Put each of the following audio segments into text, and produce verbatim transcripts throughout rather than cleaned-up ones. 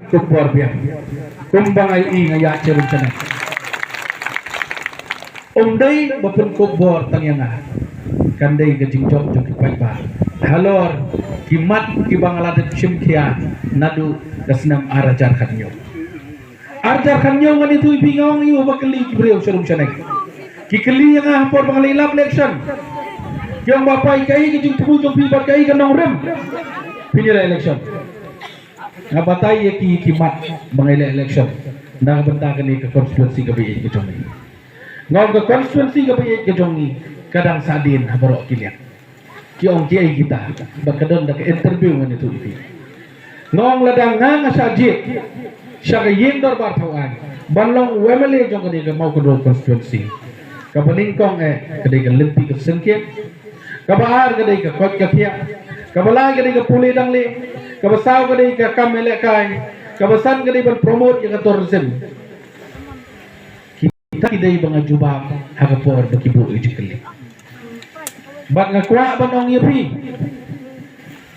Kup bor biang. Kumba nga ïohi nga ïa cherum chane. Um dei ba pynkup bor tang ïa nga. Kan dei ka jingjop jong ki paidbah halor ki mat kiba nga la dep shim khia naduh ka snem ar hajar khatñiew. Ar hajar khatñiew ngan ïathuh ïa phi, nga ong ïa u ba kylli ki briew cherum chane. Ki kylli ïa nga ha por ba nga la lap election. Ki ong ba poi kaei ka jingthmu jong phi bad kaei ka nongrim phin ïaleh election. Nga batai ïa ki ki mat ba ngi leh election na ka bynta kane ka constituency kaba ïeit ka jong ngi. Nga ong ka constituency kaba ïeit ka jong ngi ka dang sahdien ha baroh ki liang. Ki ong kiei kita ba ka don da ka interview ngan ïathuh ïa phi. Nga ong lada nga nga shah jied sha ka ïing dorbar thaw aiñ ban long u M L A jong kane ka Mawkynrew constituency. Kaba nyngkong eh ka dei ka lynti ka syngkien. Kaba ar ka dei ka koit ka khiah. Kaba lai ka dei ka pule dang leh. Kaba saw ka dei ka kam ïalehkai. Kaba san ka dei ban promote ïa ka tourism. Kita ki dei ba nga jubab ha ka por ba ki buh ïa ki kylli. Bad nga kwah ban ong ïa phi,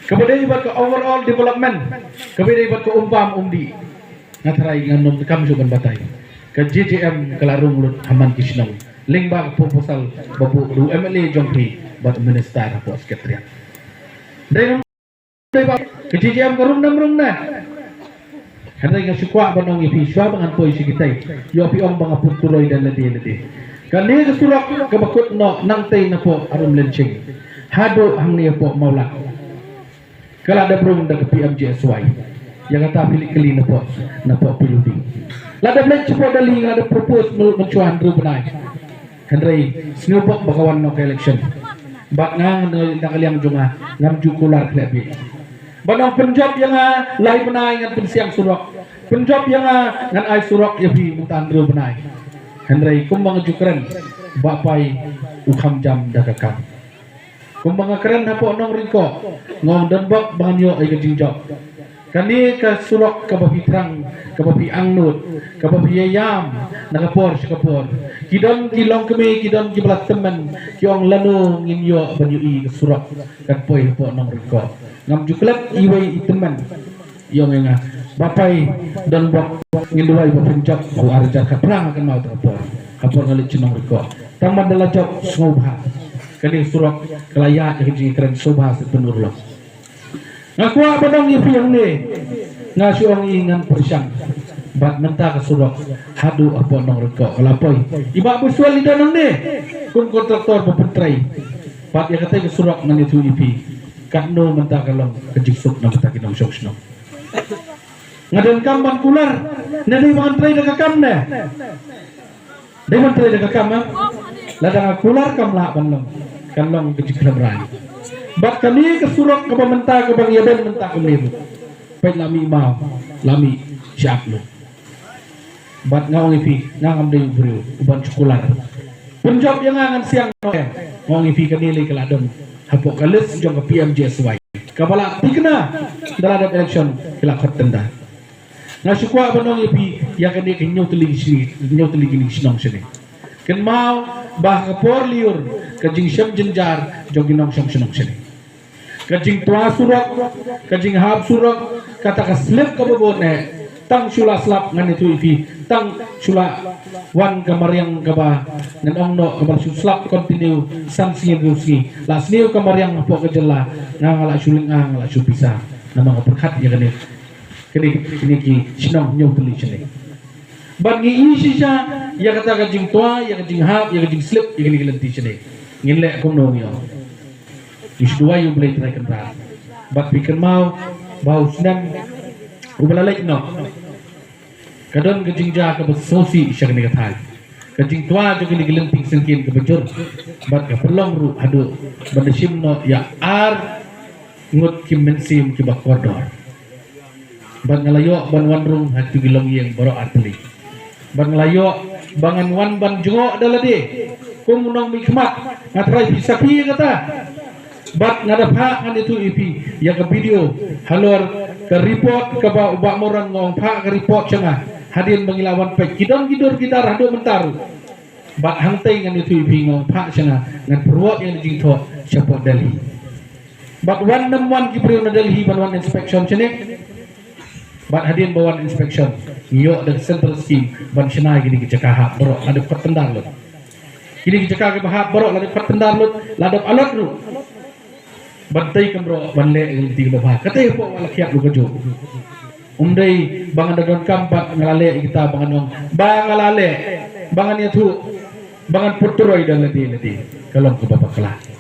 kaba dei bad ka overall development, kaba dei bad ka um bam um dih. Nga tharai ngan ym kam shuh ban batai. Ka J J M ka la rung lut ha man ki shnong lyngba ka proposal ba buh da u M L A jong phi bad u minister hapoh Secretariat. Dei nang dei ba ka J J M ka rung nam rung na. Hynrei nga shu kwah ban ong ïa phi shuwa ba ngan poi sha kitai, ïoh phi ong ba nga pynkuloi da lade lade. Kane ka surok kaba kut noh nangtei napoh Arum Lynshing haduh hangne hapoh Mawlad. Ka la dep rung da ka P M G S Y. Ïa kata phi leit kylli napoh, napoh P W D. La dep leit shapoh Delhi, la dep propose mynshwa hynriew bnai. Hynrei sngewbok ba ka wan noh ka election. Bad nga na ka liang jong nga ngam ju kular khlem bih. Bad nang pynjop ïa nga lai bnai ngan pynsiang surok. Pynjop ïa nga ngan ai surok ïa phi mynta hynriew bnai. Hynrei kumba nga ju kren, ba poi u kham jam da ka kam. Kumba nga kren hapoh Nongryngkoh, nga ong don bok ba ngan ïoh ïa ka jingjop. Kane ka surok kaba phi thrang, kaba phi angnud, kaba phi ïam na ka por sha ka por. Ki don ki longkmie, ki don kiba la tymmen, ki ong lano ngin ïoh ban ïohi ka surok kan poi hapoh Nongryngkoh. Ngam ju klet iwei i tymmen. Ïa nga, ba poi don bok ngin duwai ba pynjop ha u ar hajar khatphra, nga kynmaw tang ka por. Ka por nga leit sha Nongryngkoh. Tang ban da la jop sngewbha. Kane surok ka la ïaid ïa ka jingkren sngewbha sha pynurlong. Nga kwah ban ong ïa phi hangne. Nga shu ong ïa ngan pyrshang. Bad mynta ka surok haduh hapoh Nongryngkoh ka la poi. I Bah Biswal i don hangne kum kontraktor ba pyntrei. Bad ïa katei ka surok ngan ïathuh ïa phi katno mynta ka long ka jingsuk na bynta ki nongshong shnong. Nga donkam ban kular ne dei ban trei da ka kam ne? Dei ban trei da ka kam, eh? Lada nga kular kam lah ban long, kan long ka jingkhlem rai. Bad kane ka surok kaba mynta kaba ngi ïa don mynta kumne ruh. Peit la mih maw, la mih shap lu. Bad nga ong ïa phi, nga ngam dei u briew uban shu kular. Pynjop ïa nga ngan siang noh em. Nga ong ïa phi kane lei ka la don hapoh ka list jong ka P M G S Y. Kaba la thikna da la dep election ki la khot tender. Nga shu kwah ban ong ïa phi ïa kane ka hynñiew tylli ki shnong, hynñiew tylli ki shnong shane. Kynmaw ba ha ka por lyiur ka jingshem jynjar jong ki nongshong shnong shane. Ka jingtwa surok, ka jinghap surok, kata ka slip kaba bun eh. Tang shu la slap ngan ïathuh ïa phi, tang shu la wan ka mariang kaba ngan ong noh kaba shu slap continue san sngi hynriew sngi. La sniew ka mariang hapoh ka jylla, nga nga la shu lynga, nga la shu pisa. Namar nga pyrkhat ïa kane, kane, kane ki shnong hynñiew tylli shane. Bad ngi ïohi shisha ïa kata ka jingtwa, ïa ka jinghap, ïa ka jingslip ïa kane ka lynti shane. Ngin leh kumno ngi ong? Ngi shu duwai ïa U Blei Trai Kynrad. Bad phi kynmaw ba u snem uba la leit noh ka don ka jingjia kaba sngewsih sha kane ka thaiñ. Ka jingtwa jong kine ki lynti syngkien kaba jur bad ka pynlong ruh haduh ban da shim noh ïa ar ngut ki mynsiem kiba kordor. Bad nga la ïoh ban wan rung ha kito ki longïing baroh artylli. Bad nga la ïoh ba ngan wan ban jngoh da lade kum u nongmihkhmat. Nga tharai phi sakhi ïa kata. Bad nga da phah, ngan ïathuh ïa phi ïa ka video halor ka report kaba u Bah Moran nga ong phah ka report sha nga hadien ba ngi la wan peit. Ki don ki dur ki dar haduh mynta ruh. Bad hangtei ngan ïathuh ïa phi, nga ong phah sha nga, ngan pyrshang ïa ka jingthoh shapoh Delhi. Bad wan nym wan ki briew na Delhi ban wan inspection shane. Bad hadien ba wan inspection, ngi ïoh da central scheme ban shna ïa kine ki jaka hap baroh la dep khot tender lut. Kine ki jaka kiba hap baroh la dep khot tender lut, la dep allot ruh. Ban tei kumno ban leh ïa kine kiba bha. Kata hapoh Wah Lakhiat ruh kajuh. Um dei ba ngan da donkam bad nga la leh ïa kita ba ngan ong ba nga la leh, ba ngan ïathuh, ba ngan put turoi da lade lade. Ka long kaba bakla.